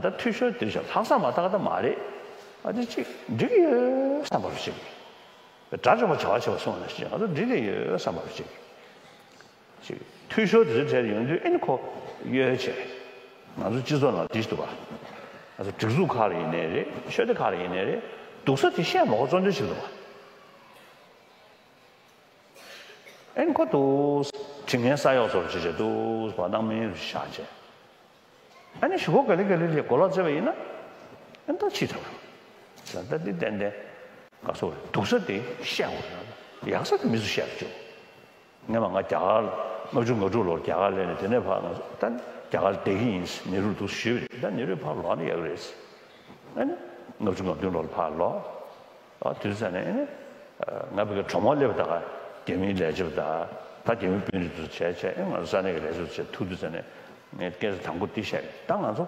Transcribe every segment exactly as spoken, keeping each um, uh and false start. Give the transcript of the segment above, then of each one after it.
ད་འཐུས་ཤོར་དེ་བཞིན་ལྷག་བསམ་མ་ཐག་ད་མ་རེད། ཨ་དེ་ཅིག་འགྲིག་གི་ཡོད་བསམ་པ་རུ་ཅིག་དགྲ་བཅོམ་པ་བྱ་བ་བྱེད་པ་སོང་ན་ཅིག་ང་ཚོ་འགྲིག་གི་ཡོད་བསམ་པ་རུ་ཅིག་ཅིག་འཐུས་ཤོར་དེ་ཚོའི་གྲས་ཡོང་དུས་ཨེ་ནི་ཁོ་གཡོལ་བྱས། ང་ཚོ་སྤྱི་ཚོགས་ནང་དེ་ཞིག་འདུག་ག་ང་ཚོ་སྒྲིག་འཛུགས་ཁག་ལ་ཡིན་ནའི་རེད། ཆོས་སྡེ་ཁག་ལ་ཡིན་ནའི་རེད། སྡུག་ས་དེ་བཤད་མ་དགོས་བརྩོན་འགྲུས་བྱེད་ཀྱི་འདུག་ག་ཨེ་ནི་ཁོ་འདུག་དྲི་ངན་ས་གཡོག་བཟོ་འདྲ་བྱེད་བྱས་འདུག་བ་སྣང་མེད་རུ་བཞག་བྱས། ཨ་ནི་གཞུག་གུ་ག་ལེ་ག་ལེ་ལས་གོ་ལོག་བརྩེ་བ་ཡིན་ན། ཨ་ནི་ད་ཕྱིས་ཐབས་རེད། ད་འདི་ཏན་ཏན་ག་སོ་རེད། སྡུག་ས་དེ་བཤད་དགོས་རེད། ཡག་ས་དེ་མི་ཚོ་བཤད་རོགས་བྱོས། སྔོན་མ་ང་རྒྱ་གར་ལྔ་བཅུ་ང་དྲུག་ལོར་རྒྱ་གར་སླེབས་ནས་དེ་ནས་ཕར་ང་ཚོ་ད་རྒྱ་གར་བསྡད་ཀྱི་ཡིན། ནེ་རུར་འདུག་ཞུས་པ་རེད། ད་ནེ་རུས་ཕར་ལོག་ན་ཡག་གི་རེད། ཨ་ནི་ལྔ་བཅུ་ང་བདུན་ལོར་ཕར་ལོག་ཨ་དུས་ཚོད་ནས་ཨ་ནི་ང་བི་གའི་གྲོགས་མོ་སླེབས་པ་ད་ག་རྒྱ་མིའི་ལས་བྱེད་པ་ད་ད་རྒྱ་མི་དཔོན་རིགས་ཚོ་བྱས་བྱས་ཨ་ང་ཚོ་ས་གནས་ཀྱི་ལས་བྱེད་ཚོ་བྱས་ཐུག་དུས་ཚོད་ནས་ངས་སྐད་ཆ་དང་པོ་འདི་བཤད་གི་ད་ང་ཚོ་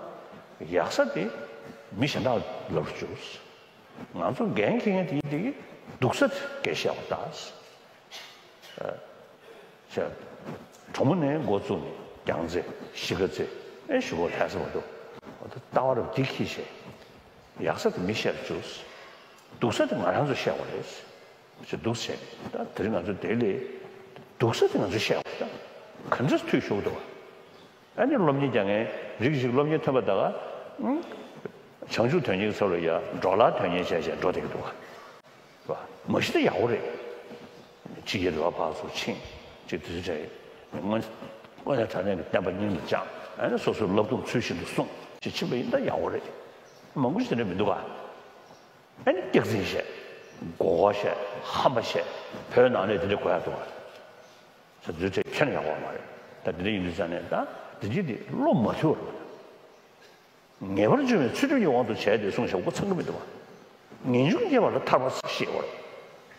ཡག་ས་དེ་མི་གཞན་དག་ལབ་རུ་བཅུག་ང་ཚོ་འགན་འཁྱེར་མཁན་དེ་ཡིན་དེ་གི་སྡུག་ས་དེ་སྐད་བཤད་པ་ད། བྱས། གྲོ་མོ་ནས་འགོ་བཙུགས་ནས་རྒྱང་རྩེ་གཞིས་ཀ་རྩེ་ཨེ་ཞུ་བོ་ལྷ་ས་བར་དུ་ལྟ་བ་རབ་འདི་འཁྱེར་བྱས། ཡག་ས་དེ་མི་བཤད་རུ་བཅུག་སྡུག་ས་དེ་ང་རང་ཚོ་བཤད་དགོས་རེད། ཅེས་སྡུག་བཤད་ད་དེ་རིང་ང་ཚོ་དེ་ལས་སྡུག་ས་དེ་ང་ཚོ་བཤད་དགོས་ད་ག་འདྲས་འཐུས་ཤོར་འདུག་ཨ་ནི་སློབ་གཉེར་རྒྱག་མཁན་རིགས་ཤིག་སློབ་གཉེར་ཐོན་པ་ད་ག་བྱང་ཆུབ་དོན་གཉེར་ཚོ་ལ་ཡ་འགྲོ་ལ་དོན་གཉེར་བྱས་བྱས་འགྲོ་བསྡད་ཀྱི་འདུག་ག་མ་གཞི་ད་ཡག་པོ་རེད། ཕྱི་རྒྱལ་རེ་བ་ཕར་ཚུར་ཕྱིན་ཅིག་དུས་ཚོད་སྔོན་དངོས་གནས་དྲང་གནས་ཀྱི་བསྟན་པ་སྙིང་ལ་བཅངས་ཨ་ནི་སོ་སོའི་བསླབ་སྡོམ་ཚུལ་བཞིན་དུ་སྲུང་ཅིག་ཕྱིན་པ་ཡིན་ད་ཡག་པོ་རེད། མང་པོ་ཞིག་དེ་འདྲ་མི་འདུག་ག་ཨ་ནི་སྐྱག་རྫུན་བཤད། མགོ་སྐོར་བཤད། ཧམ་པ་བཤད། བོད་ནང་ལ་དེ་འདྲ་གོ་ཡག་འདུག་ག་ས་དུས་ཚོད་ཁྱོན་ཡག་པོ་མ་རེད། ད་དེ་འདྲ་ཡིན་དུས་ཙང་ནས་ད་དེ་ཅི་དེ་བློ་མ་ཐུལ་བ་རེད། ངེས་པར་འབྱུང་བའི་ཚུལ་ཁྲིམས་ཀྱི་དབང་དུ་བྱས་ཏེ་གསུངས་བཞག་པ་ཚང་གི་མི་འདུག་བ། ངེས་འབྱུང་སྐྱེ་བ་ལ་ཐར་པ་ཞེས་པ་རེད།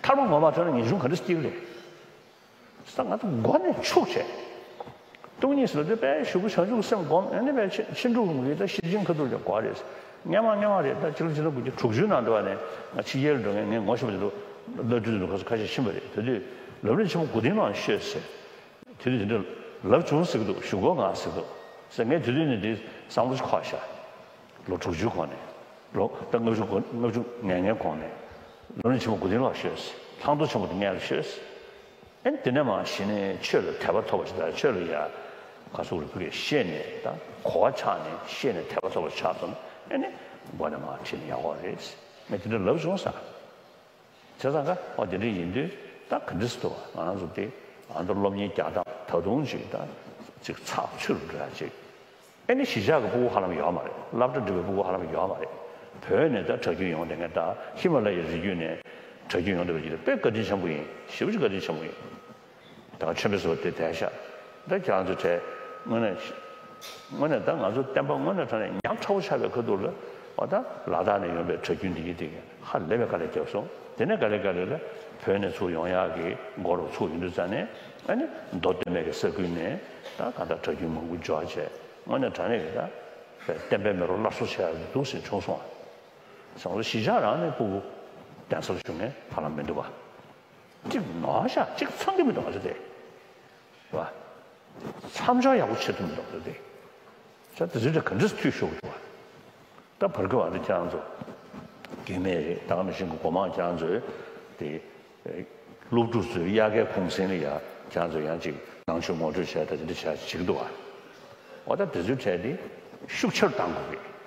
ཐར་པ་ངོ་མ་ཐོན་ན་ངེས་འབྱུང་ག་འདྲ་སྐྱེ་གི་རེད། ས་ང་ཚོ་མགོ་ནས་འཆུག་བྱས། སྟོང་ཉིད་ཟེར་དུས་དཔེ་ཞུ་གུ་བྱང་ཆུབ་སེམས་སྒོམ་ཨ་ནི་དཔེ་ཕྱིན་ཕྱིན་དྲུག་གི་ད་ཤེར་ཕྱིན་ཁ་ཐུག་ཀྱང་གོ་རེད། སྔོན་མ་སྔོན་མ་རེད་ད་ཕྱི་ལོ་ཕྱི་ལོ་དགུ་བཅུ་དྲུག་ཅུའི་ནང་དུ་བ་ནས་ང་ཕྱི་རྒྱལ་ལ་འགྲོ་མཁན་ངས་ངོ་ཤེས་པ་དེ་ཚོ་བླ་སྤྲུལ་དེ་ཚོ་ཁ་ཤས་ཁ་ཤས་ཕྱིན་པ་རེད། དེ་དུས་ལམ་རིམ་ཆེན་མོ་དགུ་ལྡན་ལ་ཤོད་ཟེར། དེ་དུས་དེ་འདྲ་ལབ་བྱུང་ཟེར་གི་འདུག་ཞུ་སྒོ་ང་ཟེར་གི་འདུག་ཟེར། ངས་དེ་དུས་ནས་འདི་བསམ་བློ་ཞིག་འཁོར་ཤག་ལོ་དྲུག་ཅུའི་གོང་ནས་ལོ་ད་ལྔ་བཅུ་ལྔ་བཅུ་ང་ལྔའི་གོང་ནས་ལམ་རིམ་ཆེན་མོ་དགུ་ལྡན་ལ་ཤོད་ཟེར། ལྷག་མཐོང་ཆེན་པོ་དེ་སྔོན་ལ་ཤོད་ཟེར། ཨེ་དེ་ནས་མར་གཞི་ནས་ཆོས་ལ་དད་པ་ཐོབ་པ་ཞིག་དང་ཆོས་ལ་ཡ་ག་ཟུག་རེ་ཕུག་གི་ཤེས་ནས་ད་གོ་བ་ཆགས་ནས་ཤེས་ནས་དད་པ་ཐོབ་པ་ཆགས་སོང་ན་ཨེ་ནས་མགོ་ནས་མར་ཁྲིད་ནས་ཡག་པོ་རེད་ཟེར། ངས་དེ་འདྲ་ལབ་བྱུང་ཟེར། བྱས་ཙང་ཀ་ཨོ་དེ་འདྲ་ཡིན་དུས་ད་ག་འདྲ་སེ་ཐུབ་པ་ང་རང་ཚོ་དེ་ཨ་མདོ་སློབ་གཉེར་རྒྱག་སྟངས་ད་དུང་ཅིག་ད་ཅིག་ཚགས་ཚུད་རུ་འགྲོ་ཡ་ཅིག་ཨེ་ནི་གཞིས་ཆགས་ཀྱི་ཕྲུ་གུ་ཧ་ལམ་ཡོད་མ་རེད། སློབ་གྲྭ་འགྲིམ་པའི་ཕྲུ་གུ་ཧ་ལམ་ཡོད་མ་རེད། བོད་ནས་ད་གྲྭ་རྒྱུན་ཡོང་བསྡད་མཁན་ད་ཧི་མ་ལ་ཡའི་རི་རྒྱུད་ནས་གྲྭ་རྒྱུན་ཡོང་བསྡད་པ་ཅིག་ལ་དཔེ་བཀའ་དྲིན་ཆེན་པོ་ཡིན། ཞེ་པོ་ཅིག་བཀའ་དྲིན་ཆེན་པོ་ཡིན། ད་ཆོས་དཔོན་ཟེར་བ་དེ་བསྡད་ཤག་ད་ཁྱེད་རང་ཚོའི་གྲས་དངོས་གནས་དངོས་གནས་ད་ང་ཚོ་བསྟན་པ་དངོས་གནས་དྲང་གནས་ཉག་ཕྲ་བོ་ཆགས་པའི་ཁ་ཐུག་ལ་འོ་ད་ལ་དྭགས་ནས་ཡོང་པའི་གྲྭ་རྒྱུན་འདི་གི་དེ་གི་ཧ་ལས་པའི་དཀའ་ལས་བརྒྱབ་སོང་། དེ་ནས་ག་ལེ་ག་ལེ་ལ་བོད་ནས་ཚུར་ཡོང་ཡག་གི་འགོ་རུ་ཚུགས་ཡོང་དུས་ཙང་ནས་ཨ་ནི་མདོ་སྟོད་སྨད་ཀྱི་ས་ཁུལ་ནས་ད་གང་ལྟར་གྲྭ་རྒྱུན་མང་པོ་འབྱོར་བྱས་དངོས་གནས་དྲང་གནས་ཀྱི་ད་བསྟན་པའི་མེ་རོ་སླར་གསོ་བྱས་ཡག་འདུག་ཟེར་བྱུང་སོང་བ། བྱང་ས་གཞིས་ཆགས་རང་ནས་ཕྲུ་གུ་གདན་སར་ཞུགས་མཁན་ཧ་ལམ་མི་འདུག་བ། གཅིག་ནོར་ཤག་གཅིག་ཚང་གི་མི་འདུག་ང་ཚོ་དེ། རེད་བ། མཚམས་སྦྱོར་ཡག་པོ་བྱེད་ཐུབ་མི་འདུག་ང་ཚོ་དེ། ས་དེ་ཚོའི་གྲས་ག་འདྲས་འཐུས་ཤོར་གི་འདུག་བ། ད་བར་སྐབས་ཨ་རི་ཁྱེད་རང་ཚོ་རྒན་མེད་རེད། ད་ག་ནང་བཞིན་གྱི་སྒོ་མང་ཁྱེད་རང་ཚོས་དེ་སློབ་ཕྲུག་ཚོའི་དབྱར་ཁའི་གུང་སེང་ལ་ཡ་ཁྱེད་རང་ཚོས་ཡང་ཅིག་ནང་ཆོས་ངོ་སྤྲོད་བྱས་ད་དེ་འདྲ་བྱས་བྱེད་ཀྱི་འདུག་བ། འོ་ད་དེ་ཚོའི་གྲས་དེ་ཤུགས་ཆེར་གཏང་དགོས་རེད།